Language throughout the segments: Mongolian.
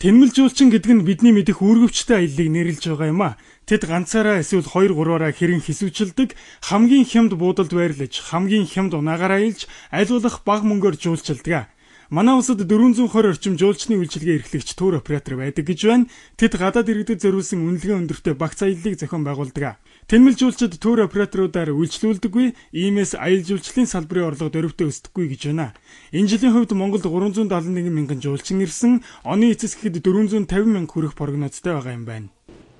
Тэнмэл жуулчин гэдэг нь бидний мэдэх үүргэвчтэй аяллыг нэрлэж байгаа юм а. Тэд ганцаараа эсвэл 2 3-аараа хэрэн хэсүүчилдэг, хамгийн хямд буудалд байрлаж, хамгийн хямд унаагаар аялж, аль болох бага мөнгөөр жуулчилдаг. Манай улсад 420 орчим жуулчны үйлчилгээ эрхлэгч тур оператор байдаг гэж байна. Тэд гадаад иргэдэд зориулсан үнэлгээ өндөртэй багц аяллыг зохион байгуулдаг. Тэнмэл жуулчид тур операторуудаар үйлчлүүлдэггүй, иймээс аялал жуулчлалын салбарын орлого дөрвөтэй өсдөггүй гэж байна. Энэ жилийн хувьд Монголд 371 мянган жуулчин ирсэн, оны эцэс гэхэд 450 мянга хүрэх прогнозтой байгаа юм байна.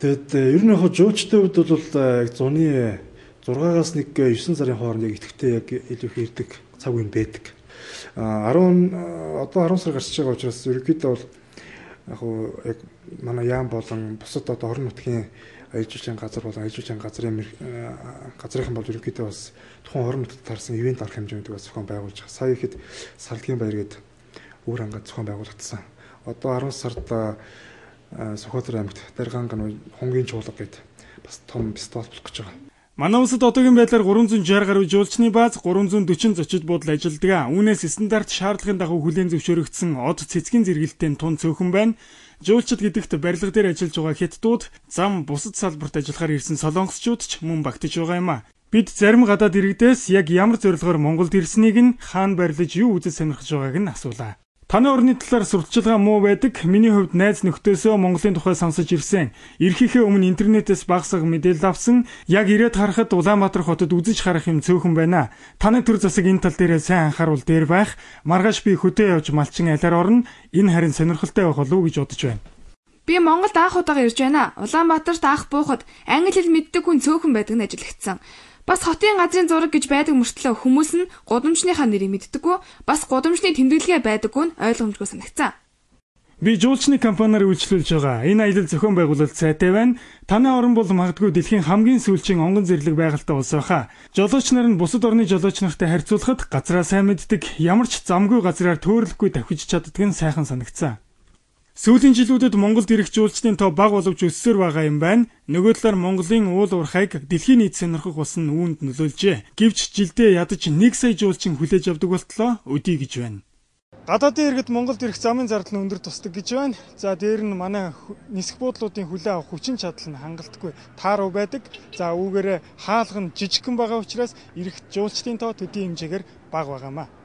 Тэгэд ер нь яг жуулчдын хувьд бол яг зуны 6-аас нэг 9 сарын хооронд яг идэвхтэй яг илүү их ирдэг цаг үе байдаг. 10 одоо 10 сар гарч байгаа учраас ерөнхийдөө бол яг яг манай яам болон бусад одоо орон нутгийн аялал жуулчлалын газар болон аялал жуулчлалын газрын газрынхан бол ерөнхийдөө бас тухайн орон нутгад таарсан ивент арга хэмжээнүүдийг бас зохион байгуулж байгаа. Сая ихэд Салдгийн баяр гээд өвөр ангад зохион байгуулагдсан. Одоо 10 сард Сүхбаатар аймагт Дарганг хонгийн чуулга гээд бас том фестивал болох гэж байгаа. Манай улсад одоогийн байдлаар 360 гаруй жуулчны бааз, 340 зочид буудал ажилладаг. Үүнээс стандарт шаардлагын дагуу хүлээн зөвшөөрөгдсөн од цэцгийн зэрэгэлтийн тун цөөхөн байна. Жуулчид гэдэгт барилга дээр ажиллаж байгаа хятадууд, зам бусад салбарт ажиллахаар ирсэн солонгосчууд ч мөн багтаж байгаа юм а. Бид зарим гадаад иргэдээс яг ямар зорилгоор Монголд ирснийг нь, хаана барилж, юу үзэж сонирхож байгааг нь асуулаа. Таны орны талаар сурталчилгаа муу байдаг. Миний хувьд найз нөхдөсөө Монголын тухай сонсож ирсэн. Ирэхийнхээ өмнө интернетээс баг саг мэдээлэл авсан. Яг ирээд харахад Улаанбаатар хотод үзэж харах юм цөөхөн байна. Таны төр засаг энэ тал дээрээ сайн анхааруул дээр байх. Маргааш би хөдөө явж малчин алиар орно. Энэ харин сонирхолтой байх болов уу гэж бодож байна. Би Монголд анх удаага ирж байна. Улаанбаатарт анх буухад англи хэл мэддэг хүн цөөхөн байдаг нь ажиглагдсан. Бас хотын газрын зураг гэж байдаг мөртлөө хүмүүс нь гудамжныхаа нэрийг мэддэггүй, бас гудамжны тэмдэглэгээ байдаггүй нь ойлгомжгүй санагцсан. Би жуулчны компаниар үйлчлүүлж байгаа. Энэ аялал зохион байгуулалт сайтай байна. Таны орон бол магадгүй дэлхийн хамгийн сүүлчийн онгон зэрлэг байгальтай улс байхаа. Жолооч нар нь бусад орны жолооч нартай харьцуулахад газраа сайн мэддэг, ямар ч замгүй газраар төөрөлгүй давхиж чаддаг нь сайхан санагцсан. Сүүлийн жилүүдэд Монголд ирэх жуулчдын тоо бага боловч өссөөр байгаа юм байна. Нөгөө талаар Монголын уул уурхайг дэлхийн нийт сонирхох улс нь үүнд нөлөөлжээ. Гэвч жилдээ ядаж 1 сая жуулчин хүлээж авдаг болтлоо өдий гэж байна. Гадаадын иргэд Монголд ирэх замын зардал нь өндөр тусдаг гэж байна. За дээр нь манай нисэх буудлуудын хүлээн авах хүчин чадал нь хангалтгүй тааруу байдаг. За үүгээрээ хаалга нь жижигхэн байгаа учраас ирэх жуулчдын тоо төдий хэмжээгээр бага байгаамаа.